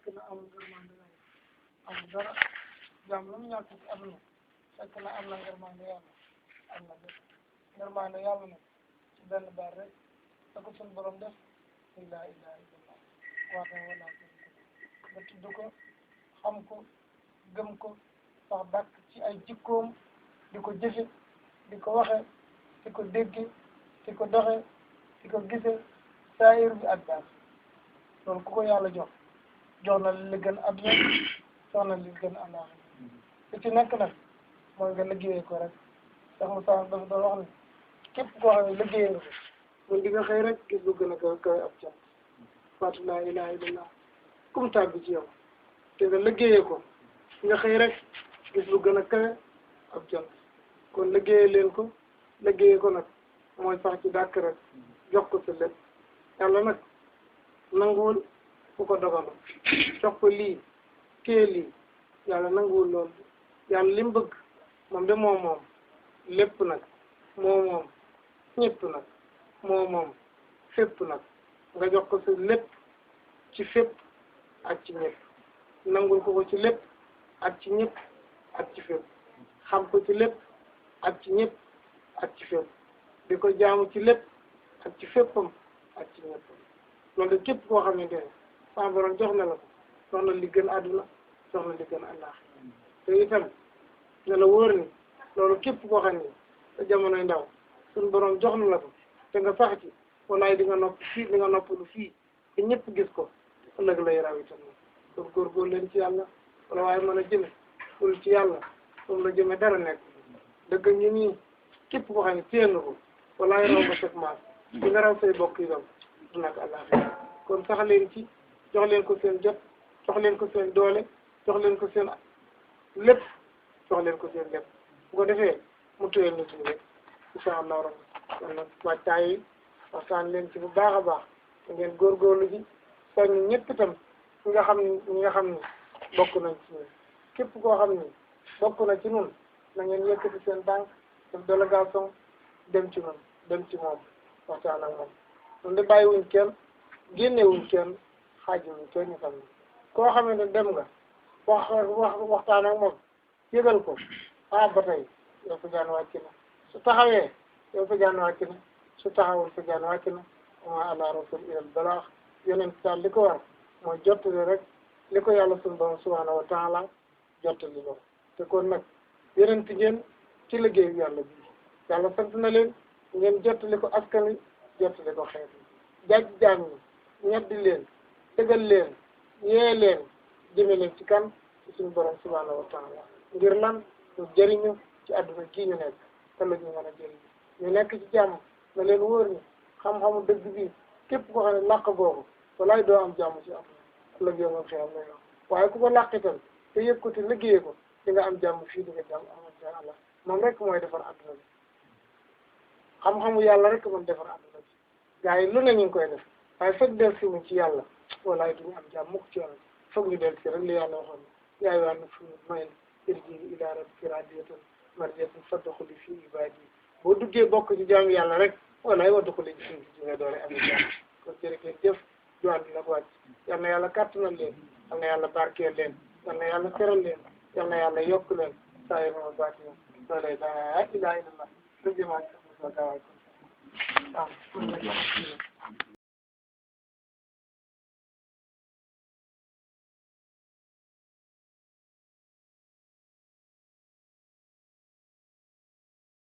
fekk na am ngërmande yàlla am dara jàmm lu mu ñàkk ci àdduna fekk na am na ngërmande yàlla am na lépp ngërmande yàlla nag ci benn baat rek da ko suñu borom def laa ilaaha illallah waata wala nga tudd ko xam ko gëm ko sax dàkk ci ay jikkoom di ko jëfe di ko waxe di ko dégge di ko doxe di ko gise saayir bi ak baat loolu ku ko yàlla jox na li gën àdduna jox na li gën àllaaxira li ci nekk nag mooy nga liggéeyee ko rek sax mu sax dafa doon wax ne képp koo xam ne liggéeyee ko mun di nga xëy rek gis lu gën a kawe ab cant faatu laa ilaaha illallah kum tàbbi ci yow te nga liggéeyee ko nga xëy rek gis lu gën a kawe ab cant kon liggéeyee ko nag mooy sax ci dàkk rek jox ko sa lépp yàlla nag nanguwul fu ko dogalu jox ko lii kee lii yàlla nanguwul loolu yàlla li mu bëgg moom de moom lépp nag moom ñëpp nag moom fépp nag nga jox ko sa lépp ci fépp ak ci ñëpp nangul ko ci lépp ak ci ñëpp ak ci fépp xam ko ci lépp ak ci ñëpp ak ci fépp di ko jaamu ci lépp ak ci féppam ak ci ñëppam loolu de képp koo xamante ne sama borom jox na la ko jox na li gën àdduna jox na li gën àllaaxira te itam ne la wóor ni loolu képp koo xam ne sa jamonoy ndaw suñu borom jox na la ko te nga sax ci walaay di nga noppalu fii te ñëpp gis ko ëllëg lay raw itam kon góorgóor leen ci yàlla wala waaye mën a jëme ful ci yàlla moom la jëme dara nekk dëgg ñi nii képp koo xam ne téye na ko walaay raw nga seg maas di nga raw say bokk yi doom du nag àllaaxira kon sax leen ci jox leen ko seen jot jox leen ko seen doole jox leen ko seen lépp jox leen ko seen lépp bu ko defee mu téyel na suñu lépp incha allah rabbi kon nag wàccaay yi waxtaan leen ci bu baax a baax ngeen góorgóorlu ji soññ ñëpp itam ñi nga xam ni bokk nañ ci ñun képp koo xam ni bokk na ci ñun na ngeen yëkkati seen banque def délégation dem ci ñun dem ci moom waxtaan ak moom ñun de bàyyiwuñ kenn génnewuñ kenn xaajuwuñ kenn ñu xam ne koo xamee ne dem nga waxtaan ak moom yëgal ko ba tey yow sa jaan wàcc na su taxawee yow sa jaan wàcc na su taxawul sa jaan wàcc na wa ala rasul ilal balaax yonent daal li ko war mooy jottali rek li ko yàlla sunu borom subhanahu wa taala jottali loolu te kon nag yonent ngeen ci liggéeyu yàlla bi yàlla sant na leen ngeen jottali ko askan wi jottali ko xeet jaaj jaam ñi ñeddi leen tegal leen yee leen jëme leen ci kan ci suñu borom subhanahu wa taala ngir lan ñu jëriñu ci àdduna kii ñu nekk te la ñu mën a jëriñ ñu nekk ci jàmm na leen wóor ni xam-xamu dëgg bi képp koo xam ne làq googu walaay doo am jàmm ci àdduna ëllëg yow moom xeexam lay wax waaye ku ko làq itam te yëg ko te liggéeyee ko di nga am jàmm fii di nga jàmm am insha allah moom rek mooy defar àdduna bi xam-xamu yàlla rek mën defar àdduna bi gars yi lu ne ñu ngi koy def waaye fekk del si wuñ ci yàlla walaay duñu am jàmm mukk ci yàlla foog ñu del si rek li yàlla waxoon yaay waa na fu mayen irji'i ilaa rabbiki raadiyatan mardiyatan fadxuli fii ibaadi boo duggee bokk ci jaamu yàlla rek walaay wadxuli ci ci nga doole am jàmm kon jërëjëf jëf juwaan bi nag wàcc yal na yàlla kàttanal leen yal na yàlla barkeel leen yal na yàlla teral leen yal na yàlla yokk leen saa yi ma baati moom loolay laa ilaaha illallah lu jëmaat sa gawaay kon waaw